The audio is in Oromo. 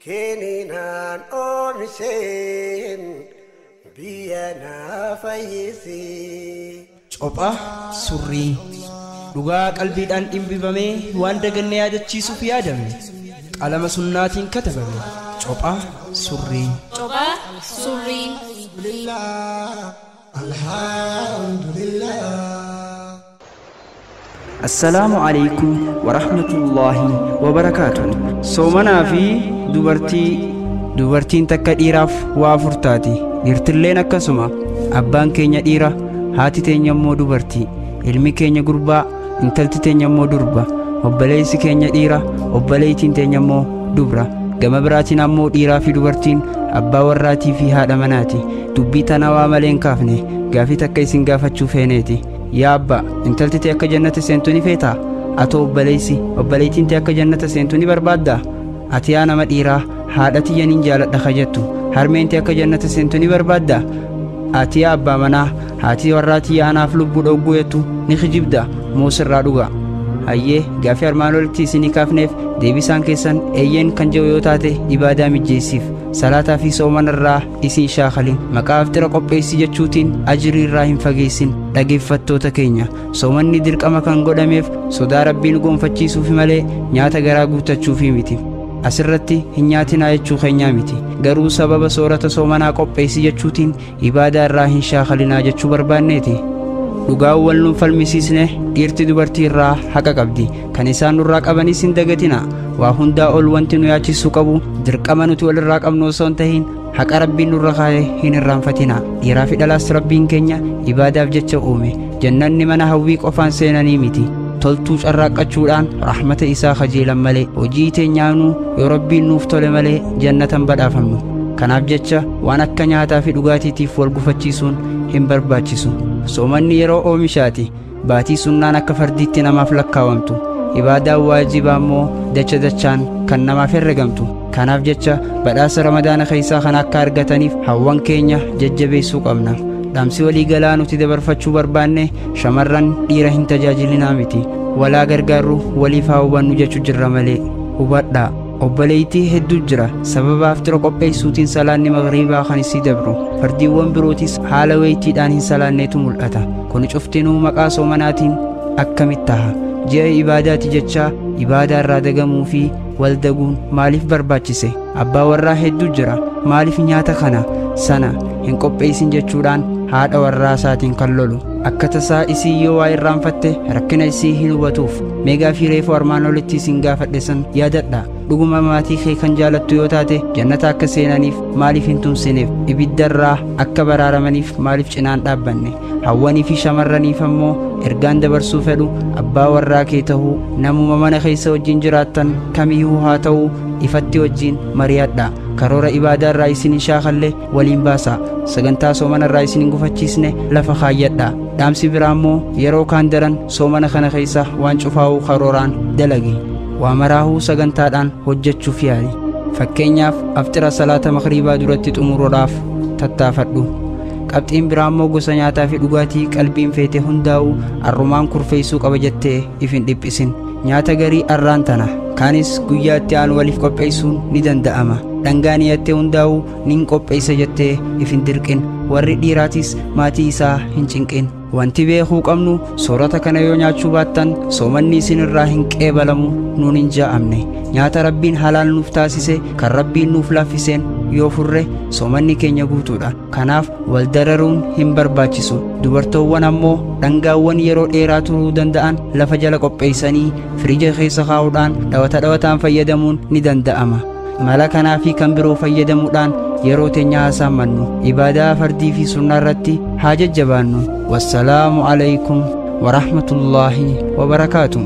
Keninaan oomisheen biyya naa fayyisi. Copha surrii dhugaa qalbiidhaan dhimbifamee waan daganne yaadachiisuuf yaadame qalama sunnaatiin katabame. Copha surrii. Copha surrii. Alhamdulillah. Assalaamu alaikum wa rahmatullaahi wa barakaatuh. Soomanaa fi dubartii. Dubartiin takka dhiiraaf waa afur taati. Dhiirtilleen akkasuma. Abbaan keenya dhiira, haati teenya immoo dubartii. Ilmi keenya gurbaa, intalti teenya immoo durba. Obboleessi keenya dhiira, obboleettiin teenya immoo dubra. Gama biraatiin ammoo dhiiraa fi dubartiin abbaa warraatii fi haadha manaati. Dubbii tana waa malee hin kaafne, gaafii takka isin gaafachuu feeneeti. Yaa abbaa, intalti tee akka jannata seentu ni feetaa? Atoo obboleessi, obboleettiin tee akka jannata seentu ni barbaaddaa? Ati yaa nama dhiiraa, haadha tiyya nin jaaladha ka jettu, harmeen tee akka jannata seentu ni barbaaddaa? Ati yaa abbaa manaa, haati warraa tiyya anaaf lubbuu dhogguu jettu ni kijibda moo sirraa dhuga? Hayyee, gaafii armaan olitti isinii kaafneef deebisaan keessan eeyyeen kan jiru yoo taate ibaadaa mijjeessiif. Salaataa fi soomana irraa isin shaakalin. Maqaa aftira qopheessi jechuutiin ajirii irraa hin fageessin. Dhageeffattoota keenya, soomanni dirqama kan godhameef sodaa rabbiin gonfachiisuufi malee nyaata garaa guuttachuufi miti. Asirratti hin nyaatinaa jechuu keenyaa miti. Garuu sababa soorata soomanaa qopheessi jechuutiin ibaadaa irraa hin shaakalinaa jechuu barbaanneeti. Dhugaan wal nuun falmisiisne dhiirti dubartii irraa haqa qabdi. Kan isaan nurraa qabanis hin dagatina. Waa hundaa ol wanti nu yaachisuu qabu dirqama nuti walirraa qabnu osoo hin tahin haqa rabbiin nurra kaa'e hin irraanfatina. Dhiiraa fi dhalaas rabbiin keenya ibaadaaf jecha uume. Jannanni mana hawwii qofaan seenanii miti. Toltuu carraaqqachuudhaan rahmata isaa kajeelan malee hojii teenyaanuu yoo rabbiin nuuf tole malee jannatan badhaafamnu. Kanaaf jecha waan akka nyaataa fi dhugaatiitiif wal gufachiisuun hin barbaachisu. Soomanni yeroo oomishaati. Baatii sunnaan akka fardiitti namaaf lakkaawamtu. Ibaadaan waajibaa immoo dacha dachaan kan namaaf herregamtu. Kanaaf jecha badhaasa Ramadaana keessaa kan akka argataniif hawwan keenya jajjabeessuu qabna. Dhaamsi walii galaa nuti dabarfachuu barbaanne shamarran dhiira hin tajaajilinaa miti. Walaa gargaarru waliif haa hubannu jechuu jirra malee. Hubadhaa. Obboleettii hedduu jira. Sababa aftira qopheessuutiin salaanni magriibaa kan isii dabru. Fardiiwwan birootis haala wayitiidhaan hin salaanneetu mul'ata. Kun cuftinuu maqaa soomanaatiin akkamitti taha? Ji'a ibaadaati jecha ibaadaa irraa dagamuu fi wal daguun maaliif barbaachise? Abbaa warraa hedduu jira. Maaliif nyaata kana sana hin qopheessin jechuudhaan haadha warraa isaatiin kan lolu. Akka tasaa isii yoo waa irraanfatte rakkina isii hin hubatuuf. Meegaa fi reefuu armaan olitti isin gaafadhe san yaadadha. Dhuguma maatii kee kan jaalattu yoo taate jannata akka seenaniif maaliif hin tumsineef? Ibiddarraa akka baraaramaniif maaliif cinaan dhaabbanne? Hawwanii fi shamarraniif ammoo ergaan dabarsuu fedhu abbaa warraa kee ta'uu namuma mana keessa wajjin jiraattan kamiyyuu haa ta'uu ifatti wajjin mari'adha. Karoora ibaadaa irraa isin hin shaakalle waliin baasa. Sagantaa soomana irraa isin hin gufachiisne lafa kaayyadha. Dhaamsi biraa immoo yeroo kaan daran soomana kana keessa waan cufaa'uu karooraan dalagi. Waa maraahuu sagantaadhaan hojjechuuf yaali. Fakkeenyaaf aftira salaata magriibaa duratti xumuruudhaaf tattaafadhu. Qabxiin biraa immoo gosa nyaataa fi dhugaatii qalbiin feete hundaa'uu arrumaan kurfeessuu qaba jettee if hin dhiphisin. Nyaata garii arraan tana kaanis guyyaa itti aanu waliif qopheessuun ni danda'ama. Dhangaa niyattee hundaa'uu nin qopheessa jettee if hin dirqin. Warri dhiiraatis maatii isaa hin cinqin. Wanti beekuu qabnu soorata kana yoo nyaachuu baattan soomanni isin irraa hin qeebalamu nuun hin jaa'amne. Nyaata rabbiin halaal nuuf taasise kan rabbiin nuuf laaffiseen yoo furre soomanni keenya guutuudha. Kanaaf wal dararuun hin barbaachisu. Dubartoowwan ammoo dhangaawwan yeroo dheeraa turuu danda'an lafa jala qopheessanii firiija keessa kaa'uudhaan dhawata dhawataan fayyadamuun ni danda'ama. Mala kanaa fi kan biroo fayyadamuudhaan yeroo teenya haasamannu ibaadaa fardii fi sunnaa irratti haa jajjabaannu. Wassalaamu alaykum wa rahmatullaahi wa barakaatuh.